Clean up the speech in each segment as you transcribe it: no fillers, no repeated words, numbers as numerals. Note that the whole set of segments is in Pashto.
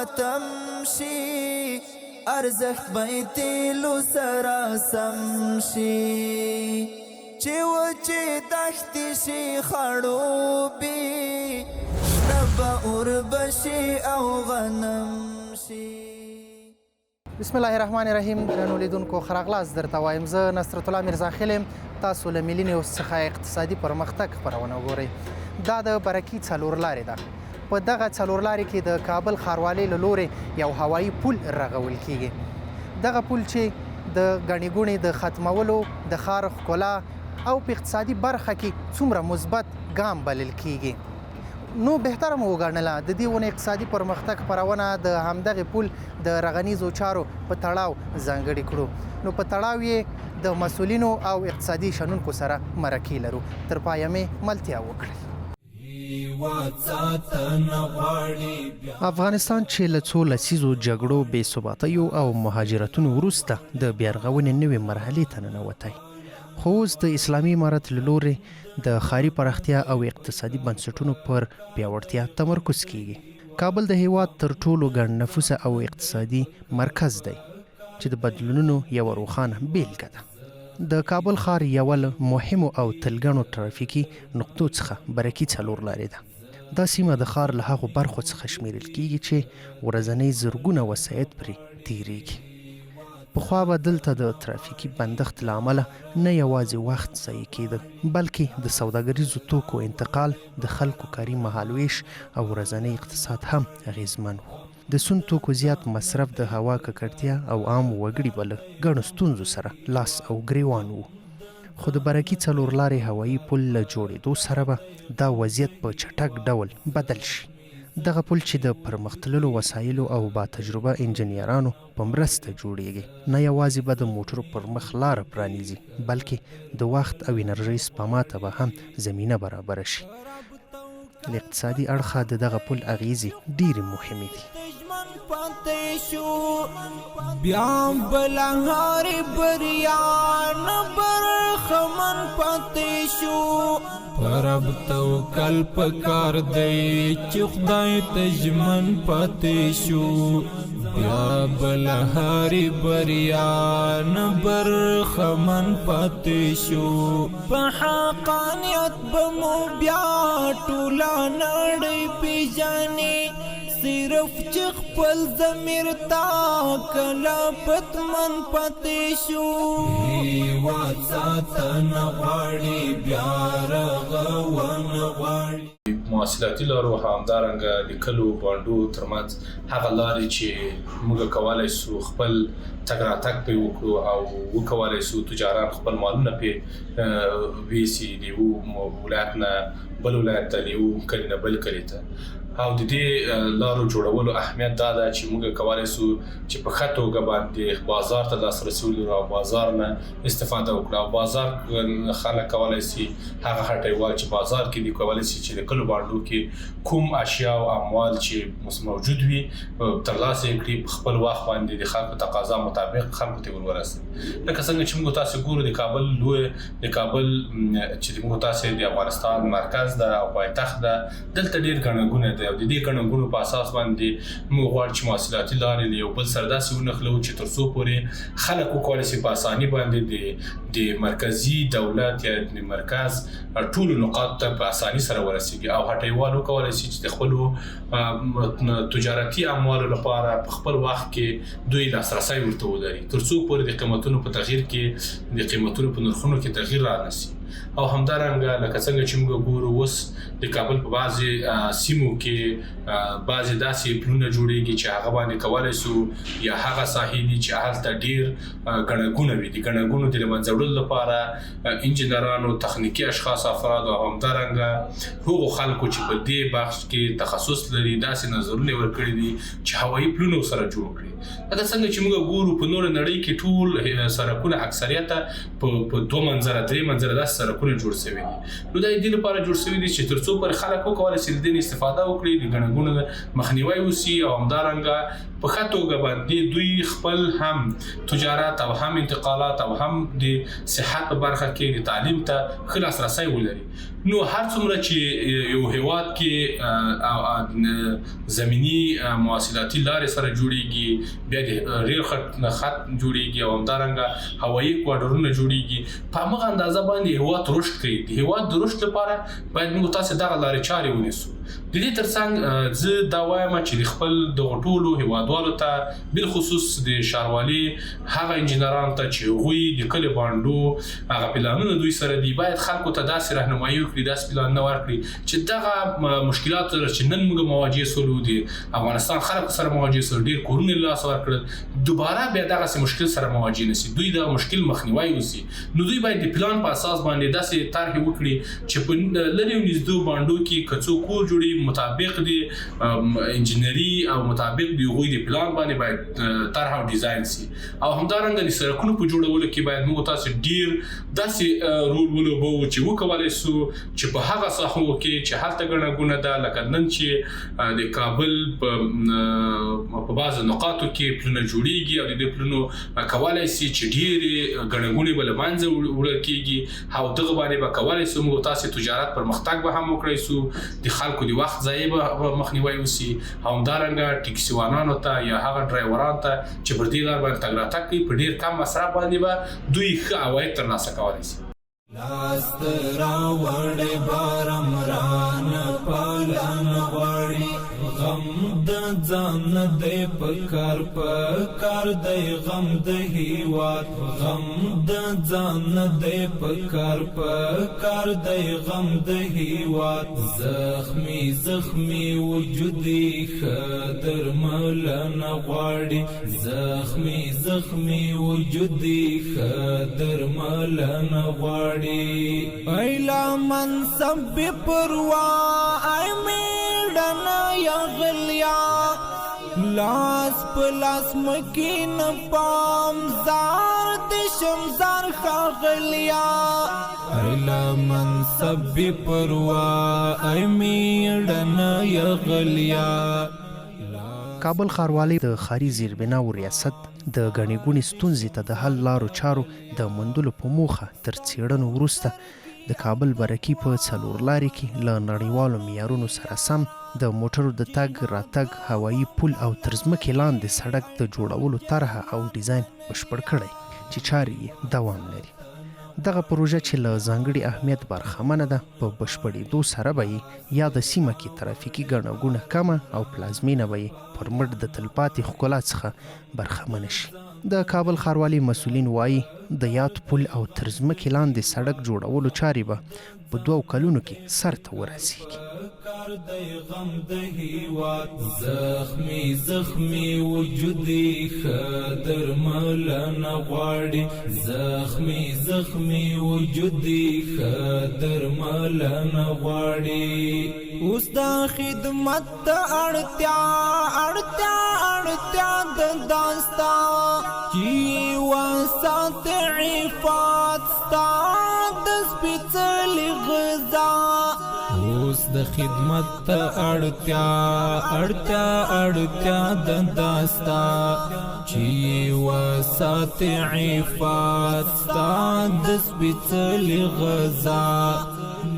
ختم شي، ارزښت به یې تېلو سره سم شي. چې وچې دښتې شي خړوبې، شنه به اوربشي او غنم شي. بسم الله الرحمن الرحیم. درنو لیدونکو، ښه راغلاست درته وایم. زه نصرت الله میرزاخیل یم. تاسو له ملي نیوز څخه اقتصادي پرمختګ خپرونه وګورئ. دا د برکي څلور لارې ده. په دغه څلور لارې کې د کابل ښاروالۍ له لورې یو هوایي پول رغول کیږي. دغه پول چې د ګڼې ګوڼې د ختمولو، د ښار ښکلا او په اقتصادي برخه کې څومره مثبت ګام بلل کیږي، نو بهتره مو وګڼله د دې ونې اقتصادي پرمختګ خپرونه د همدغې پول د رغنیزو چارو په تړاو ځانګړې کړو. نو په تړاو یې د مسؤلینو او اقتصادي شنونکو سره مرکې لرو. تر پایه مې ملتیا وکړئ. افغانستان چې له څو لسیزو جګړو، بې ثباتیو او مهاجرتونو وروسته د بیارغونې نوې مرحلې ته ننوتی، خو اوس د اسلامي امارت له لورې د ښاري پراختیا او اقتصادي بنسټونو پر پیاوړتیا تمرکز کیږي. کابل د هیواد تر ټولو ګڼ نفوسه او اقتصادي مرکز دی چې د بدلونونو یوه روښانه بیلګه ده. د کابل ښار یوه له مهمو او تلګڼو ترافیکي نقطو څخه برکي څلور لارې ده. دا سیمه د ښار له هغو برخو څخه شمیرل کیږي چې ورځنۍ زرګونه وسایط پرې تیریږي. پخوا به دلته د ترافیکي بندښت له امله نه یوازې وخت ضایع کېده، بلکې د سوداګریزو توکو انتقال، د خلکو کاري مهالوېش او ورځنی اقتصاد هم اغېزمن و. د سون توکو زیات مصرف د هوا ککړتیا او عام وګړي به له ګڼو ستونزو سره لاس او ګرېوان وو. خو د برکي څلورلارې هوایي پل له جوړېدو سره به دا وضعیت په چټک ډول بدل شي. دغه پل چې د پرمختللو وسایلو او با تجربه انجنیرانو په مرسته جوړېږي، نه یوازې به د موټرو پر مخ لاره پرانیزي، بلکې د وخت او انرژۍ سپما ته به هم زمینه برابره شي. له اقتصادي اړخه د دغه پل اغېزې ډېرې مهمې دي. بیا بلهار بریان برخمن پاتې شو. پرب توکل پکار دی چې خدای ته ژمن پاتې شو، بیا بلهار بریان برخمن پاتې شو. په حقانیت به مو بیا ټوله نړۍ پیژني، صرف چې خپل ضمیر تا کله پتمن پاتې شو. هیواد ساتنه غواړي، بیا رغونه غواړي. مواصلاتي لارو، همدارنګه د کلو بانډو ترمنځ هغه لارې چې موږ کولای سو خپل تګ راتګ پرې وکړو او وکولای سو تجاران خپل مالونه پرې ویسي د یو ولایت نه بل ولایت ته، د یو کلي نه بل کلي ته. او د دې لارو جوړولو اهمیت دا ده چې موږ کولای سو چې په ښه توګه باندې بازار ته لاسرسی ولرو او بازار نه استفاده وکړو، او بازار خلک کولای سي، هغه هټیوال چې بازار کې دي کولای سي چې د کلو بانډو کې کوم اشیا او اموال چې موجود وي ترلاسه یې کړي، په خپل وخت باندې د خلکو تقاضا مطابق خلکو ته ور ورسوي. لکه څنګه چې موږ تاسو ګورو، د کابل لوی د کابل چې موږ تاسو د افغانستان مرکز ده او پایتخت ده، دلته ډیر ګڼه ګونه ده، او د دې ګڼه ګونو په اساس باندې موږ غواړو چې مواصلاتي لارې له یو بل سره داسې ونښلوو چې تر څو پورې خلک وکولای شي په اساني باندې د مرکزي دولت یا د مرکز ټولو نقاط ته په اساني سره ورسیږي، او هټیوال وکولای شي چې د خپلو تجارتي اموالو لپاره په خپل وخت کې دوی لاسرسی ورته ولري، تر څو پورې د قیمتونو په تغییر کې، د قیمتونو په نرخونو کې تغییر را نسی. او همدارنګه لکه څنګه چې موږ ګورو، اوس د کابل په بعضې سیمو کې بعضې داسې پلونه جوړیږي چې هغه باندې کولای سو، یا هغه ساحې دي چې هلته ډیر ګڼه ګوڼه وي، د ګڼه ګوڼو د له منځه وړلو لپاره انجنیرانو، تخنیکي اشخاص، افرادو او همدارنګه هغو خلکو چې په دې بخش کې تخصص لري داسې نظرونه ورکړي دي چې هوایي پلونه سره جوړ کړي. لکه څنګه چې موږ ګورو، په نوره نړۍ کې ټول سرکونه اکثریته په دوه منظره، درې منظره داسې سرکونه جوړ شوي دي. نو دا د دې لپاره جوړ شوي دي چې تر څو پورې خلک وکولای شي له دې نه استفاده وکړي، د ګڼه ګوڼو مخنیوی وشي، او همدارنګه په ښه توګه باندې دوی خپل هم تجارت او هم انتقالات او هم د صحت په برخه کې د تعلیم ته ښه لاسرسی ولري. نو هر څومره چې یو هیواد کې زمینی مواصلاتي لارې سره جوړیږي، بیا د ریل خط جوړیږي او همدارنګه هوایي کوارډرونه جوړیږي، په همغه اندازه باندې هیواد رشد کوي. د هیواد د رشد لپاره باید موږ تاسو دغه لارې چارې ونیسو. د دې ترڅنګ زه دا وایم چې د خپل دغو ټولو هیوادوالو ته، بالخصوص د ښاروالي هغه انجینرانو ته چې هغوی د کلي بانډو هغه پلانونه دوی سره دي، باید خلکو ته داسې رهنمایي وکړي، داسې پلانونه ورکړي چې دغه مشکلات سره چې نن موږ مواجه سولو، د افغانستان خلکو سره مواجه سول، ډېر کورونه له لاسه ورکړل، دوباره بیا دغسې مشکل سره مواجه نه سي، دوی دغه مشکل مخنیوی وسي. نو دوی باید د پلان په اساس باندې داسې طرحې وکړي چې په لرې او نږدو بانډو کې که څوک کور جوړي، مطابق د انجینري او مطابق د هغوی د پلان باندې باید طرح او ډیزاین سي. او همدارنګه د سړکونو په جوړولو کې باید موږ تاسو ډیر داسې رول ولوبوو چې وکولای سو چې په هغه ساحو کې چې هلته ګڼه ګوڼه ده، لکه نن چې د کابل په بعضو نقاطو کې پلونه جوړیږي او د دې پلونو کولای سي چې ډېرې ګڼه ګوڼې به له منځه وړل کېږي او دغه باندې به کولای سو موږ تاسو تجارت پرمختګ به هم وکړای سو، د خلکو د وخت ضایع به مخنیوی وسي. او همدارنګه ټیکسیوانانو ته یا هغه ډرایوران ته چې پر دې لار باندې تګ راتګ کوي، په ډېر کم مصرف باندې به دوی ښه عواید ترلاسه کولی سي. لاس راوړې بارم رانه پالن غواړي، غم د ځان نه دی پکار، پکار دی غم د هیواد، غم د ځان نه دی پکار، پکار دی غم د هیواد. زخمی زخمی وجودي ښه درملنه غواړي، زخمی زخمی وجودي ښه درملنه غواړي. ایلا منصب بې پروا، ای میړنه یا غلیا، لاس په لاس مکې نه پام، زار دې شم زار ښاغلیا. ایلا منصب بې پروا، ای میړنه یا غلیا. کابل ښاروالۍ د ښاري زیربناوو ریاست د ګڼې ګوڼې ستونزې ته د حل لارو چارو د موندلو په موخه تر څېړنو وروسته د کابل برکي په څلور لارې کې له نړیوالو معیارونو سره سم د موټرو د تګ راتګ هوایي پل او تر ځمکې لاندې سړک د جوړولو طرحه او ډیزاین بشپړ کړی چې چارې یې دوام لري. دغه پروژه چې له ځانګړي اهمیت برخمنه ده، په بشپړېدو سره به یې یاده سیمه کې ترافیکي ګڼه ګوڼه کمه او پلازمینه به یې پر مټ د تلپاتې ښکلا څخه برخمنه شي. د کابل ښاروالۍ مسؤلین وایي، د یاد پل او تر ځمکې لاندې سړک جوړولو چارې به په دوو کلونو کې سرته ورسیږي. کار دی غم د هیواد، زخمی زخمی وجودي ښه درملنه غواړي، زخمی زخمی وجودي ښه درملنه غواړي. اوس د خدمت ته اړتیا اړتیا اړتیا د داستا، چې وسات عفات ستا د سپېڅلې غذا. اوس د خدمت ته اړتیا اړتیا اړتیا د داستا، چې وسات عفات ستا د سپېڅلې غذا.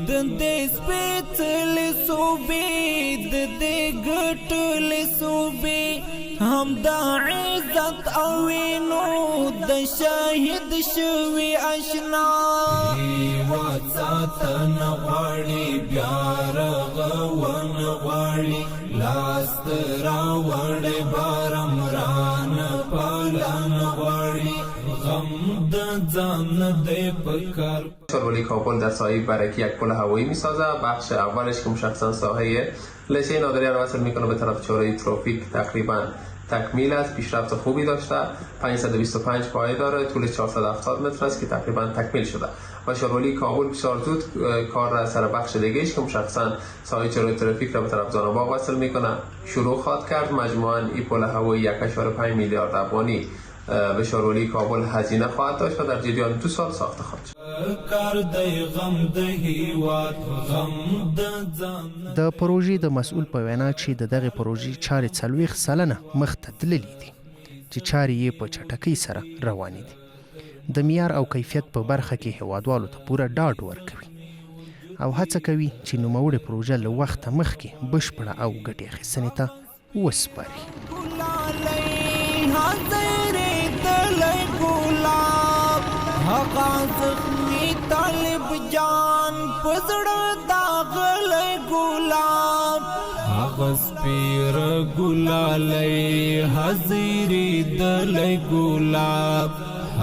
د دې سپېڅلې صوبې، د دې ګټلې صوبې، همدا عزت او وینو د شهید شوي اشنا. هیواد ساتنه غواړي، بیا رغونه غواړي، لاس ته راوړې بارم رانه پالن غواړي، غم د ځان نه دی پکار. شاروالی کابل در ساحه برکی یک پل هوایی میسازه. بخش اولش که مشخصا ساحه لسه نادری رو وصل میکنه به طرف چهارراه ترافیک تقریبا تکمیل است، پیشرفت خوبی داشته، 525 پایه داره، طول 470 متر است که تقریبا تکمیل شده و شاروالی کابل بسیار زود کار را سر بخش دیگه که مشخصا ساحه چهارراه ترافیک را به طرف زانباغ وصل میکنه شروع خواهد کرد. مجموعاً این پل هوایی 1.5 میلیارد افغانی به شاروالی کابل هزینه خواهد داشت و در جریان 2 سال ساخته خواهد شد. کار دی غم د هیواد، غم د ځان. د پروژې د مسؤل په وینا چې د دغې پروژې چارې 40% مخته تللې دي چې چارې یې په چټکۍ سره روانې دي، د معیار او کیفیت په برخه کې هیوادوالو ته پوره ډاډ ورکوي. او هڅه کوي چې نوموړې پروژه له وخته مخکې بشپړه او ګټې اخیستنې ته وسپاري.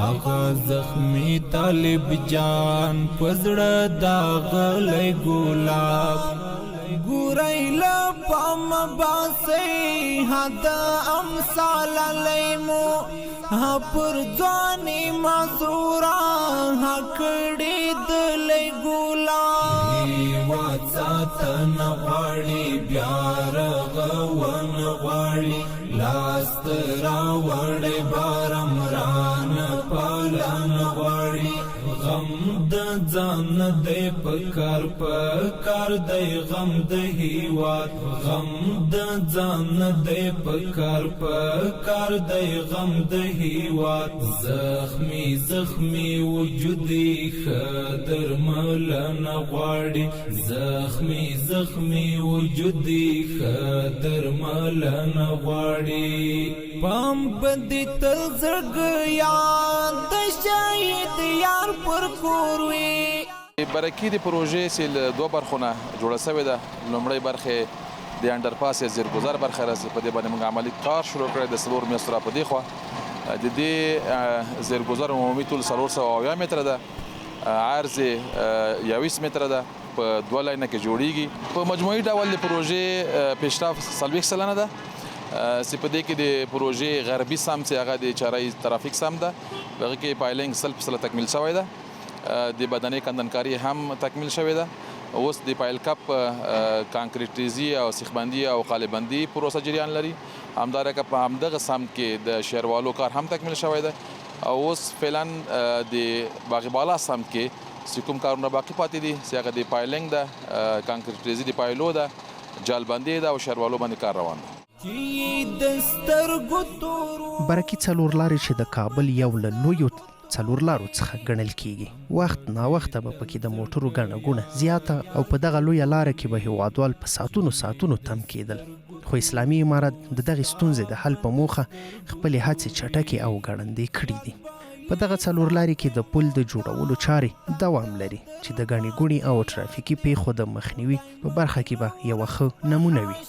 هغه زخمی طالب جان پزړه داغلی ګلاب ګورئ له پامه باسئ د امثال لیمو پر ځواني معذوره کړي دلی ګلاب هېواد ساتنه غواړي بیا رغونه غواړي لاس ته راوړی بارم رانه پالن غواړي غم د ځان نه دی پکار پکار دی غم د هېواد غم د ځان نه دی پکار پکار دی غم د هېواد زخمی زخمی وجود ښه درملنه غواړي زخمی زخمی وجود ښه درملنه غواړي پام به دې تل زړګیا د شهید یار پر کور وي. برکي د پروژې چې له دوه برخو نه جوړه شوې ده، لومړۍ برخه د انډرپاس یا زیرګذر برخه راځي، په دې باندې موږ عملي کار شروع کړی د 4 میاشتو را په دې خوا. د دې زیرګذر عمومي طول 470 متره ده، عرض 21 متره ده، په دوه لاینه کې جوړیږي. په مجموعي ډول د پروژې پیشرفت 40% ده، چې په دې کې د پروژې غربي سم چې هغه د چارای ترافیک سم ده، په هغه کې piling 100% تکمیل شوی ده، د بدنې کندنکاري هم تکمیل شوې ده. اوس د pile cap کانکریټریزي او سیخبندي او قالبندي پروسه جریان لري. همدارنګه په همدغه سمت کې د شیروالو کار هم تکمیل شوی ده او اوس فعلا د باغ بالا سمت کې چې کوم کارونه باقي پاتې دي چې هغه د piling ده، کانکریټریزي د پایلو ده، جالبندي ده او شیروالو باندې کار روان ده. برکي څلور لارې چې د کابل یو له لویو څلور لارو څخه ګڼل کیږي، وخت ناوخته به پکې د موټرو ګڼه ګوڼه زیاته او په دغه لویه لاره کې به هیوادوال په ساعتونو ساعتونو تم کېدل. خو اسلامي امارت د دغې ستونزې د حل په موخه خپلې هڅې چټکې او ګړندۍ کړې دي. په دغه څلور لارې کې د پل د جوړولو چارې دوام لري چې د ګڼې ګوڼې او ترافیکي پیښو د مخنیوي په برخه کې به یوه ښه نمونه وي.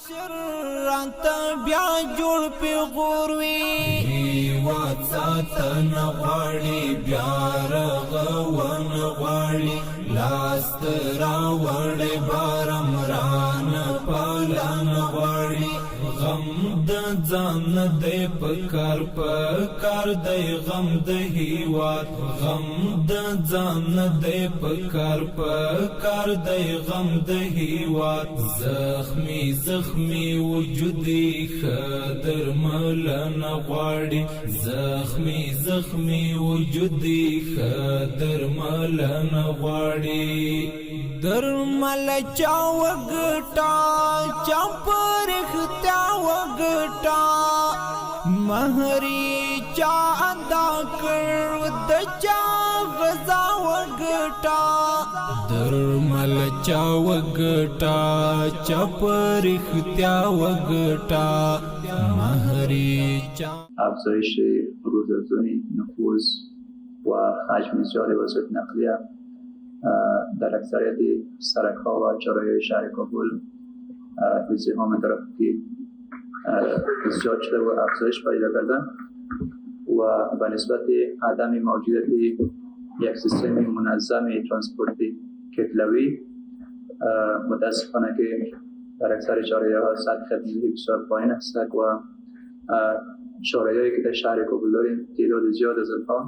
راته بیا جوړ پیغور وي هېواد ساتنه غواړي بیا رغونه غواړي لاس ته راوړی بارم رانه پالن غواړي غم د ځان نه دی پکار پکار دی غم د هېواد غم د ځان نه دی پکار پکار دی غم د هېواد زخمی زخمی وجود ښه درملنه غواړي زخمی زخمی وجود ښه درملنه غواړي درمل چا وګټه چا په رښتیا وګټه مهري چا ادا کړ د چا غزا وګټه درمل چا وګټه چا په رښتیا وګټه مهري چا. افزایش روزافزون نفوذ و حجم زیاد وسایل نقلیه در اکثریت سرک‌ها و چهارراه‌های شهر کابل ازدحام ترافیکی زیاد شده و افزایش پیدا کرده و به نسبت عدم موجودیت یک سیستم منظم ترانسپورت کتلوی متاسفانه که در اکثر چهارراه‌ها سطح خدمتی بسیار پایین است و چهارراه‌هایی که در شهر کابل داریم تعداد زیاد از آنها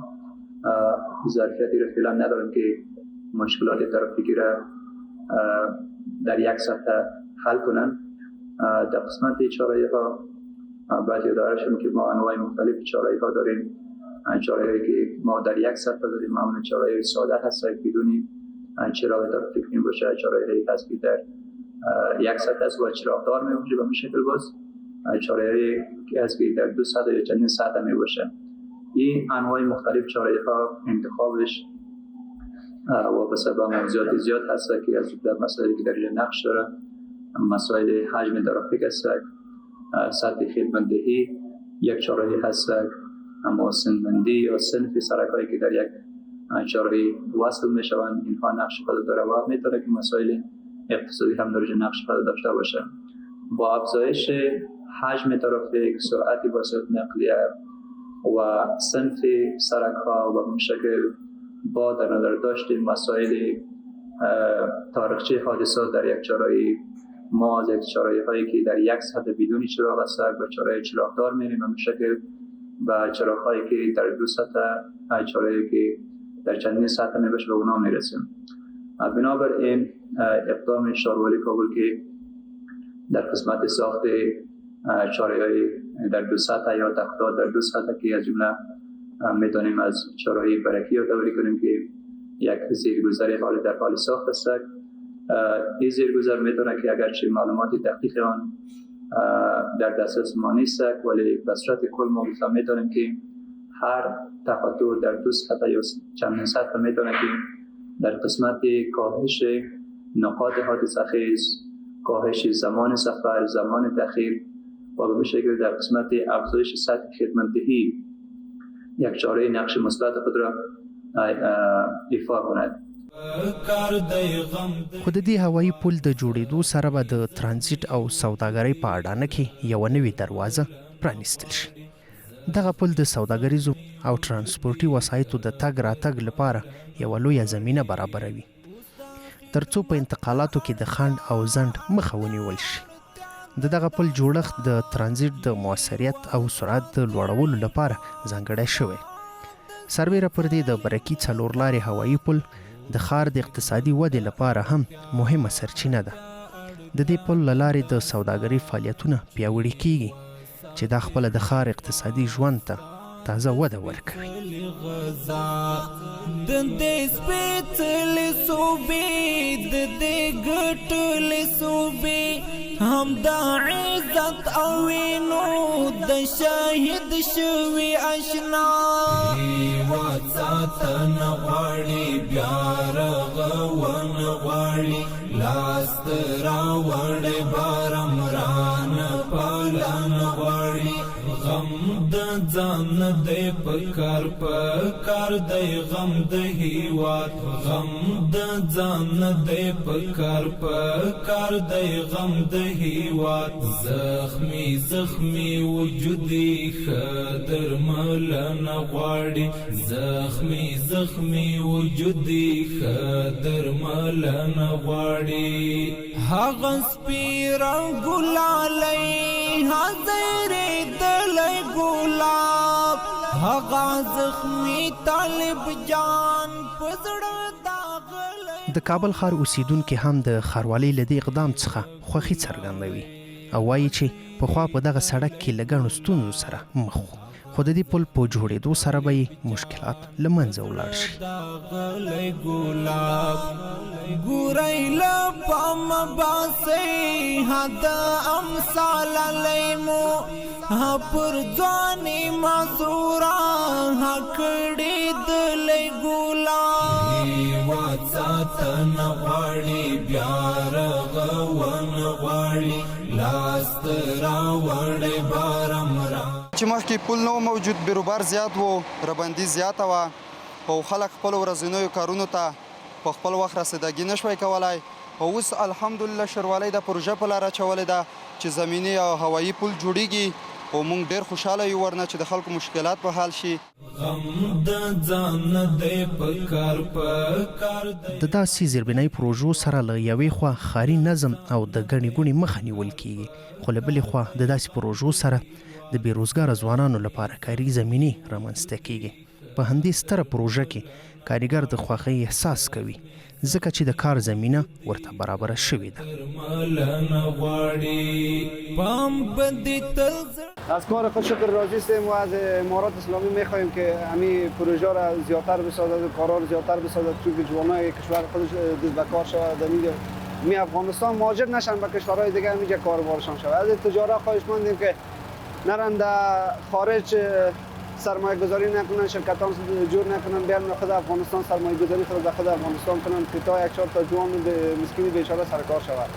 ظرفیتی را فعلا نداریم که مشکلات ترافیکی را در یک سطح حل کنند. در قسمت چهارراه‌ها باید یادآور شوم که ما انواع مختلف چهارراه‌ها داریم. چهارراه‌هایی که ما در یک سطح داریم معمولا چهارراه‌های ساده هست که بدون چراغ ترافیک می باشه، چهارراه‌هایی هست که در یک سطح است و چراغدار می باشه به این شکل، باز چهارراه‌هایی که هست که در دو سطح یا چندین سطح می باشه. این انواع مختلف چهارراه‌ها انتخابش وابسته به موضوعات زیاد هست که از جمله مسائلی که در اینجا نقش داره مسائل حجم ترافیک است، سطح خدمت دهی یک چهارراهی هست، اما سنبندی یا صنف سرک هایی که در یک چهارراهی وصل میشوند اینها نقش خود داره و میتونه که مسائل اقتصادی هم در نقش خود داشته باشه. با افزایش حجم ترافیک، سرعت وسایل نقلیه و صنف سرک ها و مشکل با در نظر داشت مسائل تاریخچه حادثات در یک چهارراهی، ما از یک چهارراهی هایی که در یک سطح بدون چراغ است به چهارراهی چراغدار میریم و مشکل و چراغ هایی که در دو سطح، چهارراهی که در چندین سطح میباشه به اونا میرسیم. بنابراین اقدام شاروالی کابل که در قسمت ساخت چهارراهی در دو سطح یا تختات در دو سطح که از جمله میتونیم از چهارراهی برکی یادآوری کنیم که یک زیرگذر حال در حال ساخت است. این زیرگذر میتونه که اگرچه معلومات دقیق آن در دسترس ما نیست، ولی به صورت کل ما میتونیم که هر تقاطع در دو سطح یا چندین سطح میتونه که در قسمت کاهش نقاط حادثه خیز، کاهش زمان سفر، زمان تأخیر و به شکل در قسمت افزایش سطح خدمت دهی یک چاره نقش مثبت خود را ایفا کند. خو د دې هوایي پل د جوړېدو سره به د ترانزیت او سوداګرۍ په اډانه کې یوه نوې دروازه پرانیستل شي. دغه پل د سوداګریزو او ترانسپورتي وسایطو د تګ راتګ لپاره یوه لویه زمینه برابروي، ترڅو په انتقالاتو کې د خنډ او ځنډ مخه ونیول شي. د دغه پل جوړښت د ترانزیت د موثریت او سرعت د لوړولو لپاره ځانګړی شوی. سربېره پر دې د برکي څلور لارې هوایي پل د ښار د اقتصادي ودې لپاره هم مهمه سرچینه ده. د دې پل له لارې د سوداګرۍ فعالیتونه پیاوړي کیږي چې دا خپله د ښار اقتصادي ژوند ته تازه وده ورکوي. د دې سپېڅلې صوبې، د دې ګټلې صوبې، هم د عزت او وینو د شهید شوي اشنا. هېواد ساتنه غواړي، بیا رغونه غواړي، لاس ته راوړی بارم رانه پالنه غواړي. غم د ځان نه دی پکار، پکار دی غم د هېواد. غم د ځان نه دی پکار، پکار دی غم د هېواد. زخمی زخمی وجود یې ښه درملنه غواړي، زخمی زخمی وجود یې ښه درملنه غواړي. هغه سپي رنګ ګلالۍ حاضرې دلی ګلاب، هغه زخمی طالب جان په زړه داغلی. د کابل ښار اوسیدونکي هم د ښاروالۍ له دې اقدام څخه خوښي څرګندوي او وایي چې پخوا په دغه سړک کې له ګڼو ستونزو سره مخ وو، خو د دې پل په جوړېدو سره به یې مشکلات له منځه ولاړ شي. داغلی ګلاب ګورئ له پامه باسئ، د امثال لیمو پر ځواني معذوره کړي دلی ګلاب. هېواد ساتنه غواړي، بیا رغونه غواړي، لاس ته راوړی بارم را. چې مخکې پل نه موجود، بیروبار زیات و، ربندي زیاته وه او خلک خپلو ورځنیو کارونو ته په خپل وخت رسیدګي نشوای کولای. او اوس الحمدلله شروالۍ دا پروژه په لاره اچولې ده چې زمیني او هوایي پل جوړیږي او موږ ډېر خوشحاله یو ورنه چې د خلکو مشکلات به حل شي. غم د ځان نه دی پکار، پکار دی. د داسې زیربنایي پروژو سره له یوې خوا ښاري نظم او د ګڼې ګوڼې مخه نیول کیږي، خو له بلې خوا د داسې پروژو سره د بې روزګاره ځوانانو لپاره کاري زمینې رامنځته کیږي. په همدې ستره پروژه کې کاریګر د خوښۍ احساس کوي، ځکه چې د کار زمینه ورته برابره شوې ده. درملنه غواړي، پام به دې تل از کار خود شکر راضی هستیم و از امارات اسلامی میخواهیم که همین پروژه را زیادتر بسازد و کارا را زیادتر بسازد، چون که جوانای کشور خودش دست به کار شود، می افغانستان مهاجر نشن به کشورهای دیگه، همینجا کاروبارشان شود. از تجارت خواهش مندیم که نرن در خارج سرمایه گذاری نکنن، شرکت ها جور نکنن، بیان خود افغانستان سرمایه گذاری خود در خود افغانستان کنن که تا یک چهار تا جوان مسکینی بیچاره سر کار شود.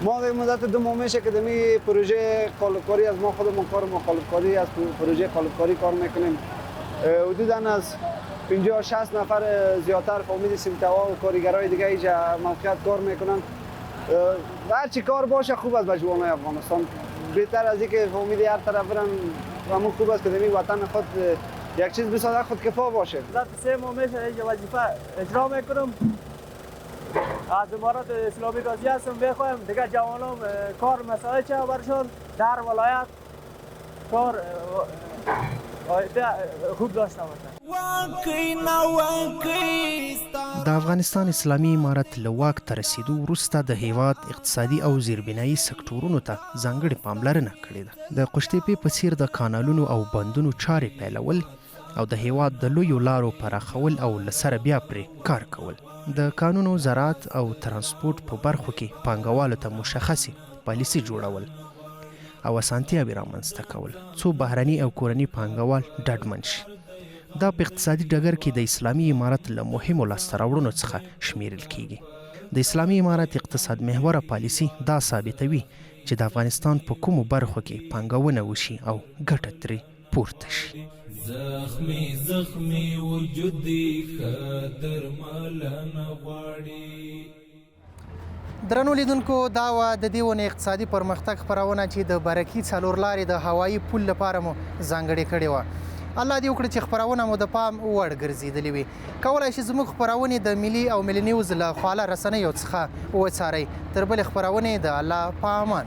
ما در مدت 2 ماه میشه که دمی پروژه قالبکاری از ما خودمون کار ما قالبکاری از پروژه قالبکاری کار میکنیم. حدوداً از 50 60 نفر زیادتر فامیل سیمتوا و کارگرای دیگه اینجا موقعیت کار میکنن. هر چی کار باشه خوب است به جوانای افغانستان، بهتر از اینکه فامیل هر طرف برن همون خوب است که دمی وطن خود یک چیز بسازه، خود کفا باشه. مدت 3 ماه میشه اینجا وظیفه اجرا میکنم. از امارات اسلامی راضی هستم. بخوایم دیگه جوانان کار مسائل چه برشون در ولایت کار خوب داشته باشن. د افغانستان اسلامي امارت له واک ته رسېدو وروسته د هېواد اقتصادي او زیربنایي سکتورونو ته ځانګړې پاملرنه کړې ده. د قوشتېپې په څیر د کانالونو او بندونو چارې پیلول او د هېواد د لویو لارو پراخول او له سره بیا پرې کار کول، د کانونو، زراعت او ترانسپورت په برخو کې پانګوالو ته مشخصې پالیسي جوړول او اسانتیاوې رامنځته کول، څو بهرني او کورني پانګوال ډاډمن شي. دا په اقتصادي ډګر کې د اسلامي امارت له مهمو لاسته راوړنو څخه شمیرل کیږي. د اسلامي امارت اقتصاد محوره پالیسي دا ثابتوي چې د افغانستان په کومو برخو کې پانګونه وشي او ګټه ترې پورته شي. زخمی زخمی وجود دی ښه درملنه غواړي. درنو لیدونکو، دا وه د دې اونۍ اقتصادي پرمختګ خپرونه چې د برکي څلور لارې د هوایي پل لپاره مو ځانګړې کړې وه. الله دې وکړي چې خپرونه مو د پام وړ ګرځېدلې وي. کولای شئ زموږ خپرونې د ملي او ملي نیوز له خواله رسنیو څخه وڅارئ. تر بلې خپرونې د الله په امان.